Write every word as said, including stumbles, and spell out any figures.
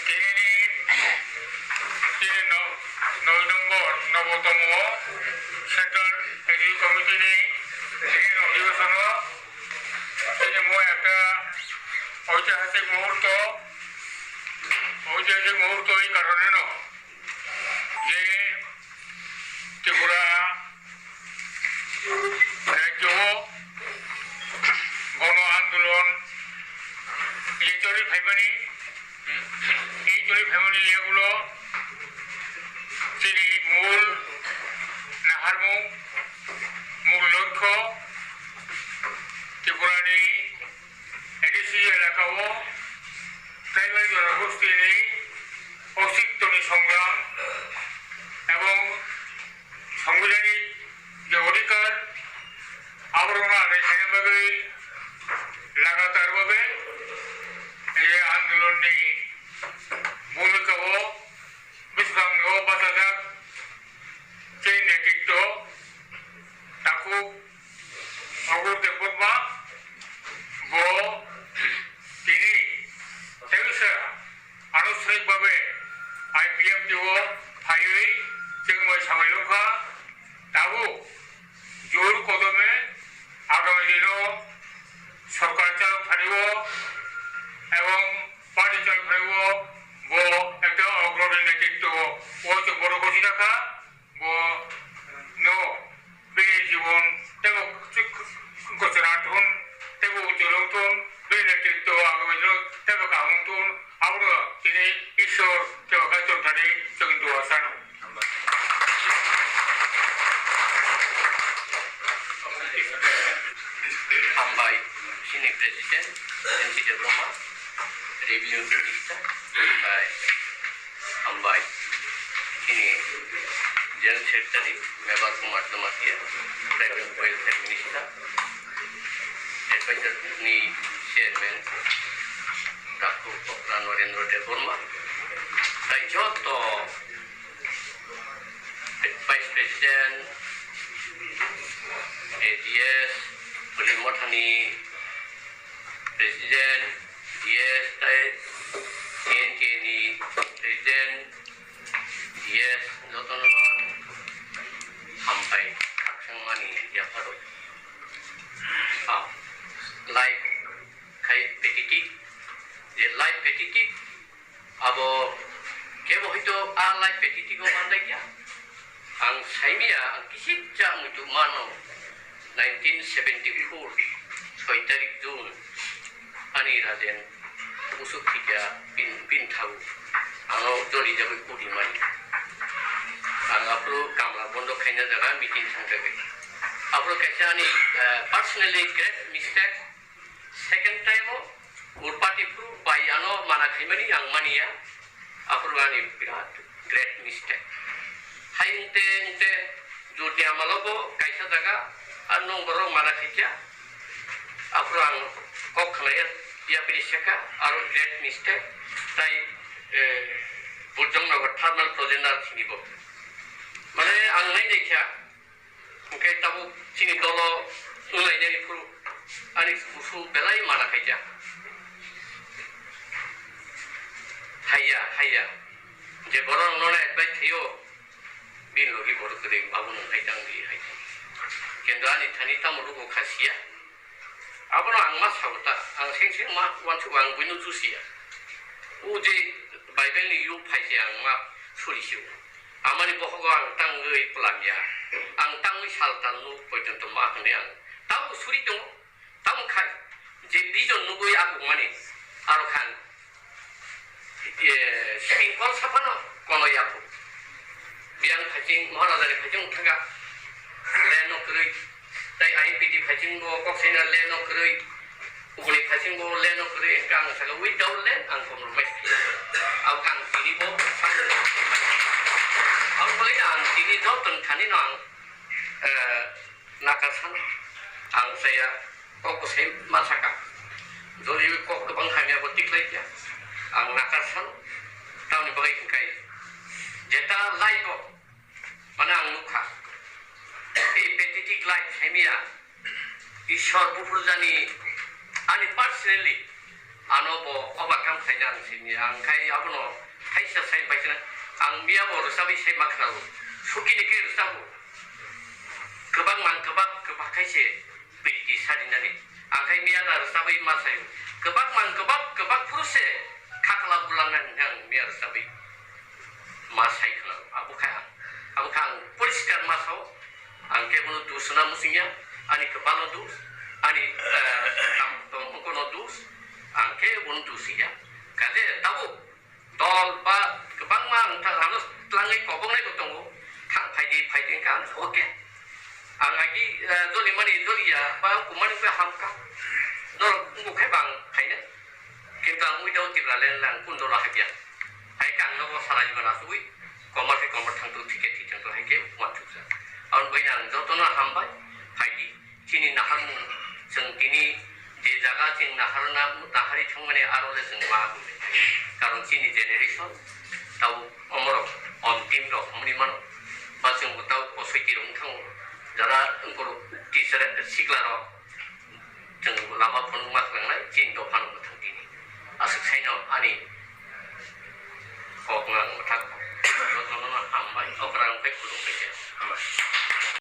Tinini, tini no-, noi nombor nobotomo Central Executive Committee ni tini no division o tini mo ekta oitihasik muhurto, oitihasik muhurto ei karone no je Tripura rajyo o gono andolon je choli phaimani, ei choli phaimani yagulo chini mul naharmung, mul lokho Tripura ni A D C elaka o tribal jonogostini ostitwni songram ebong sangbidhanik je odhikar aborokno adai khaina bagwi lagatar bhabe je andolonni bhumika o bwskango bachajak tei netritwo takhuk Agur Debbarma bo tini teisa anushanik bhabe I P F T o phaiwi chwngbai samai wngkha. Tabuk jor kodome agami dino sorkar chalok thani o ebong party chalok thani o bo ekta ogroni netritwo o chwng bono gosina kha. Bo no bini jibon tebo gochora thun, tebo ujolong thun, bini netritwo agami no tebo kaham thun, abono tini Ishwar tebo Kaitor thani chwng dua sano. Hambai, chini President, N T Debbarma, Revenue Minister, hambai. Hambai. Chini General Secretary, Mevar Kumar Jamatia, Tribal Welfare Minister, Advisor ni Chairman, Doctor Okra Narendra Debbarma, tai joto Vice President, A D S, Pulimothani President, D S, tai C N T ni President, D S, jotono no ang hambai khakchangmani yapharo. Ah, live khai petitive, je live petitive, abo kebo hoito a live petitive o manjakya. Ang saimia, ang kisijak muitu mano, nineteen seventy-four, soi tarik June, ani rajen usuk thikya pin, pin thau. Ano joli jagoi kudi mani. Ang aphuru kamla bondo khaina jaga meeting thang jagoi. Aphuru kaisa ani, eh, personally great mistake. Second time o urpati phuru bai ano mana khaimani ang mania, aphuru ani birat great mistake. Hai wngte wngte jodi amalo bo kaisa jaga, ar nung borok mana khaikya, aphuru ang kok khlaiya, yapri seka, aro great mistake, tai, eh, Burjong Nagar thermal project na sini bo. Mane ang nai nai kha, Hwnkhe tabuk chini dolo wnglainai phuru ani kusu belai mana khaikha. Haiya, haiya. Je borok nono advice khaio, bini logi borok kwrwi, abo nwng hai tang di, hai tang. Kintu ani thani tamo lugo kha siya. Abono ang ma sao ta, ang seng seng ma uansuk ang buino chusiya. O je Bible ni yuk phai se ang ma suri sio. Amani bohogo ang tangwi plamya. Ang tangwi sal tal nuk poitonto ma hwnwi ang tamo suri tongo. Tamo khai je vision nugwi akukmani aro khan. Eh, siping kol saphano kono yaphu. Biyang phaiching, Maharajani phaiching thangka. Leno kwrwi, tai I P T phaiching bo kok saina leno kwrwi. Uboni phaiching bo leno kwrwi, hwnkhe ang saka without land ang komrok bai. Ang tini bo, ang bwlai ang tini joto thani no ang, eh, Nakar sano, ang saya kok bwsai ma saka. Jodi kok kwbang hamya bo tiklai kya. Ang nakar sano, Tamoni bagwi hwnkhe jeta life o mane ang nukha, tei pathetic life saimaya, Ishwar buphurjani ani personally ano bo overcome khaina ang sini ang khai abono thaisa sai paisana ang miya bo rwchabwi sai ma khwlao, sukini khe rwchabo, kwbangma kwbak kwbak khaise. Priti sarinani. Ang khai miya da rwchabwi ma sayo. Kwbak mang kwbak kwbak phuru se khakla bulangnani hwnwi ang miya rwchabwi ma sai khna. Abo kha, abo kha ang poriskar ma sao. Ang kebono dus na musingya. Ani kwpalo dus, ani, eh, tam-, tongmung kono dus, ang kebono dus ya. Kaje tabuk dol ba kwbangma wngkha, ano twlangwi koboknai bo tongo, thang phaidi, phaidi wngkha, ano okay. Ang agi, eh, jolimani joliya ba kumani bai hamkha, norok wngkha khe bang phainai, kintu ang without Tipraland lang kun dolo hakya. Hai khe ang nogo salai jibana asugwi, komor khe komor thangthu, thik khe thik thangthu, hai khe uansukjak. Aboni bagwi ang jotono hambai, phaidi. Chini naharmung, chwng tini je jaga chwng naharna, nahari thangmani aro le chwng ma hwnwi. Karon chini generation tau omorok ontim rok hwnwi mano. Ba chwng bo tau kosoiti rok wng thango. Jara borok teacher sikla rok chwng lama phunukma klangnai chini dophano mwthang tini. Aswk saino ani kok nang mwthang. Jotono hambai, okra wngkhe khulumbai khe. Hambai.